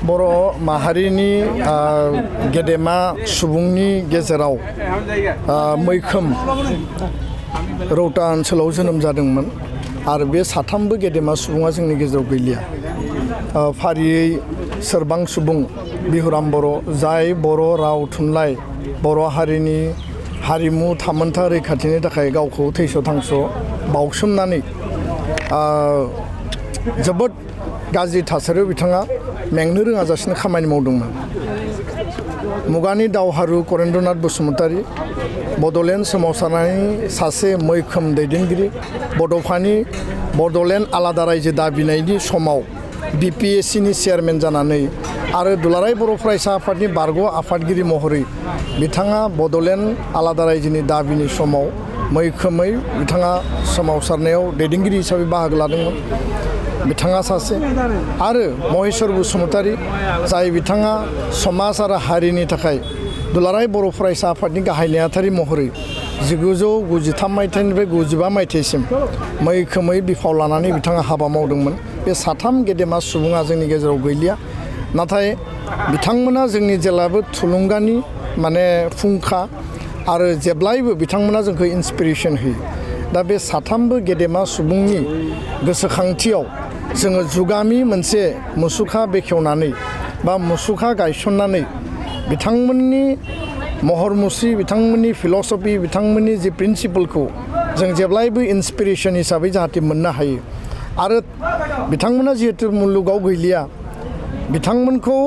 बर' माहारिनि गेदेमा सुबुंनि गेजेराव मैखोम रौता ओनसोलाव जोनोम जादोंमोन आरो बे साथामबो गेदेमा सुबुङा जोंनि गेजेराव गैलिया। फारियै सोरबां सुबुं बिहुराम बर' जाय बर' राव थुनलाइ बर' हारिनि हारिमु थामोन्था रैखाथिनि थाखाय गावखौ थैस' थांस' बावसोमनानै जोबोद गाज्रि थासारियाव बिथाङा मेंनो रोङाजासिनो खामानि मावदोंमोन। मुगानि दावहारु करेन्द्रनाथ बसुमतारी बड'लेण्ड सोमावसारनायनि सासे मैखोम दैदेनगिरि, बड'फानि बड'लेण्ड आलादा रायजो दाबिनायनि समाव BPSCनि चेयारमेन जानानै आरो दुलाराय बर' फरायसा आफादनि बारग' आफादगिरि महरै बिथाङा बड'लेण्ड आलादा रायजोनि दाबिनि समाव मैखोमै बिथाङा सोमावसारनायाव दैदेनगिरि हिसाबै बाहागो लादोंमोन। बिथाङा सासे आरो महेश्वर बसुमतारी जाय बिथाङा समाज आरो हारिनि थाखाय दुलाराय बर' फरायसा आफादनि गाहाय नेहाथारि महरै 1993 मायथाइनिफ्राय 95 मायथाइसिम मैखोमै बिफाव लानानै बिथाङा हाबा मावदोंमोन। बे साथाम गेदेमा सुबुङा जोंनि गेजेराव गैलिया, नाथाय बिथांमोना जोंनि जेब्लाबो थुलुंगानि फुंखा आरो जेब्लायबो बिथांमोना जोंखौ इन्सपिरेसन होयो। दा बे साथामबो गेदेमा सुबुंनि गोसोखांथियाव जोङो जुगामि मोनसे मुसुखा बेखेवनानै बा मुसुखा गायसननानै बिथांमोननि महर मुस्रि, बिथांमोननि फिल'सफि, बिथांमोननि जि प्रिन्सिपलखौ जों जेब्लायबो इन्सपिरेसन हिसाबै जाहाथे मोननो हायो। आरो बिथांमोना जिहेतु मुलुगाव गैलिया, बिथांमोनखौ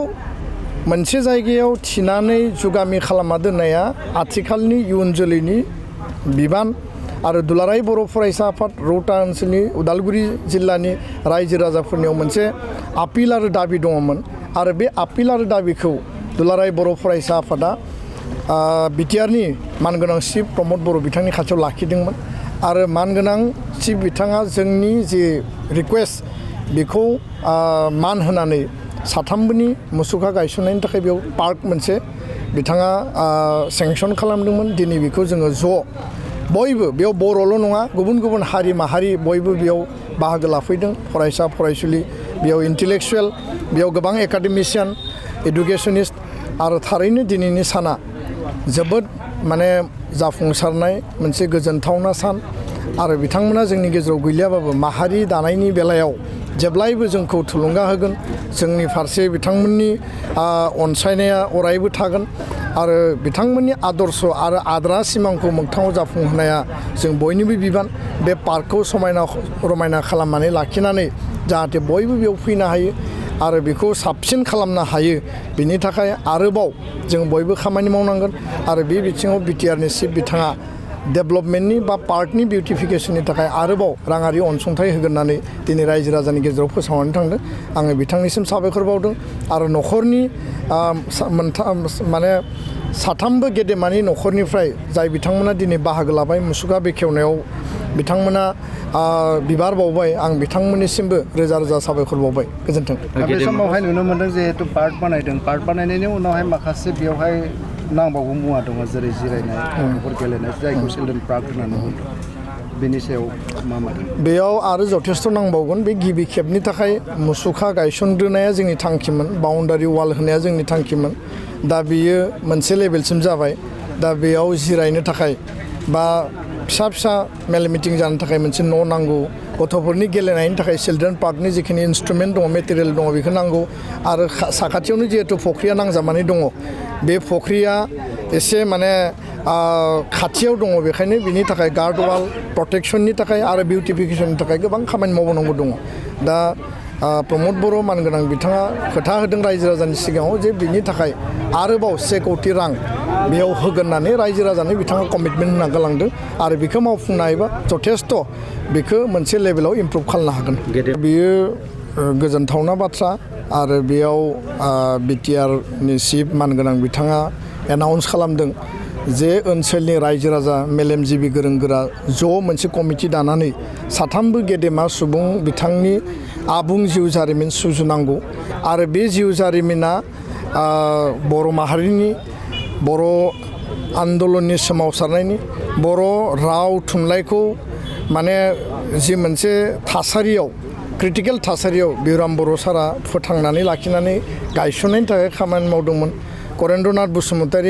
मोनसे जायगायाव थिनानै जुगामि खालामना दोननाया आथिखालनि इयुन जोलैनि बिबान। आरो दुलाराय बर' फरायसा आफाद रौता ओनसोलनि उदालगुरि जिल्लानि रायजो राजाफोरनियाव मोनसे आपिल आरो दाबि दङमोन आरो बे आपिल आरो दाबिखौ दुलाराय बर' फरायसा आफादा बिटिआरनि मानगोनां चिफ प्रमद बर' बिथांनि खाथियाव लाखिदोंमोन आरो मानगोनां चिफ बिथाङा जोंनि जि रिकुवेस्ट बेखौ मान होनानै साथामबोनि मुसुखा गायसननायनि थाखाय बेयाव पार्क मोनसे बिथाङा सेंसन खालामदोंमोन। दिनै बेखौ जोङो ज' बयबो बेयाव बर'ल' नङा, गुबुन गुबुन हारि माहारि बयबो बेयाव बाहागो लाफैदों। फरायसा फरायसुलि, बेयाव इन्टेलेक्सुवेल, बेयाव गोबां एकाडेमिशियान, एडुकेसनिस्ट आरो थारैनो दिनैनि साना जोबोद जाफुंसारनाय मोनसे गोजोनथावना सान। आरो बिथांमोना जोंनि गेजेराव गैलियाबाबो माहारि दानायनि बेलायाव जेब्लायबो जोंखौ थुलुंगा होगोन। जोंनि फारसे बिथांमोननि अनसायनाया अरायबो थागोन आरो बिथांमोननि आदर्श आरो आद्रा सिमांखौ मोगथाङाव जाफुंहोनाया जों बयनिबो बिबान। बे पार्कखौ समायना रमायना खालामनानै लाखिनानै जाहाथे बयबो बेयाव फैनो हायो आरो बेखौ साबसिन खालामनो हायो, बिनि थाखाय आरोबाव जों बयबो खामानि मावनांगोन। आरो बे बिथिङाव बिटिआरनि चिफ बिथाङा डेभेलपमेन्टनि बा पार्कनि बिउटिफिकेसननि थाखाय आरोबाव राङारि अनसुंथाइ होगोन होननानै दिनै रायजो राजानि गेजेराव फोसावनानै थांदों। आङो बिथांनिसिम साबायखर बावदों आरो न'खरनि साथामबो गेदेमानि न'खरनिफ्राय जाय बिथांमोना दिनै बाहागो लाबाय मुसुखा बेखेवनायाव, बिथांमोना बिबार बावबाय। आं बिथांमोननिसिमबो रोजा रोजा साबायखर बावबाय। गोजोन्थों। बे समावहाय नुनो मोन्दों जिहेतु पार्क बानायदों, पार्क बानायनायनि उनावहाय माखासे बेवहाय नांबावगौ मुवा दङ, जेरै जिरायनाय, गथ'फोर गेलेनाय, जायखौ चिलड्रेन पार्क होननानै बुंदों। बेनि सायाव मा बेयाव आरो जथेस्थ' नांबावगोन। बे गिबि खेबनि थाखाय मुसुखा गायसनग्रोनाया जोंनि थांखिमोन, बाउन्डारि वाल होनाया जोंनि थांखिमोन। दा बेयो मोनसे लेभेलसिम जाबाय। दा बेयाव जिरायनो थाखाय बा फिसा फिसा मेल मिटिं जानो थाखाय मोनसे न' नांगौ। गथ'फोरनि गेलेनायनि थाखाय चिलड्रेन पार्कनि जिखिनि इन्सट्रुमेन्ट दङ, मेटेरियेल दङ, बेखौ नांगौ। आरो साखाथियावनो जिहेतु फख्रिया नांजाबनानै दङ, बे फख्रिया एसे खाथियाव दङ, बेखायनो बिनि थाखाय गार्ड वाल प्रटेक्सननि थाखाय आरो बिउटिफिकेसननि थाखाय गोबां खामानि मावनांगौ दङ। दा प्रमद बर' मानगोनां बिथाङा खोथा होदों रायजो राजानि सिगाङाव जे बिनि थाखाय आरोबाव 1 कौटि रां बेयाव होगोन होननानै रायजो राजानो बिथाङा कमिटमेन्ट होना गालांदों आरो बेखौ मावफुंनो हायोबा जथेस्थ' बेखौ मोनसे लेभेलाव इमप्रुभ खालामनो हागोन। बेयो गोजोनथावना बाथ्रा आरो बेयाव बिटिआरनि चिफ मानगोनां बिथाङा एनाउन्स खालामदों जे ओनसोलनि रायजो राजा मेलेमजिबि गोरों गोरा ज' मोनसे कमिटि दानानै साथामबो गेदेमा सुबुं बिथांनि आबुं जिउ जारिमिन सुजुनांगौ आरो बे जिउ जारिमिना बर' माहारिनि बर' आन्दलननि सोमावसारनायनि बर' राव थुनलाइखौ जि मोनसे थासारियाव क्रिटिकेल थासारियाव बिराम बर' सारा फोथांनानै लाखिनानै गायसननायनि थाखाय खामानि मावदोंमोन। करेन्द्रनाथ बसुमतारी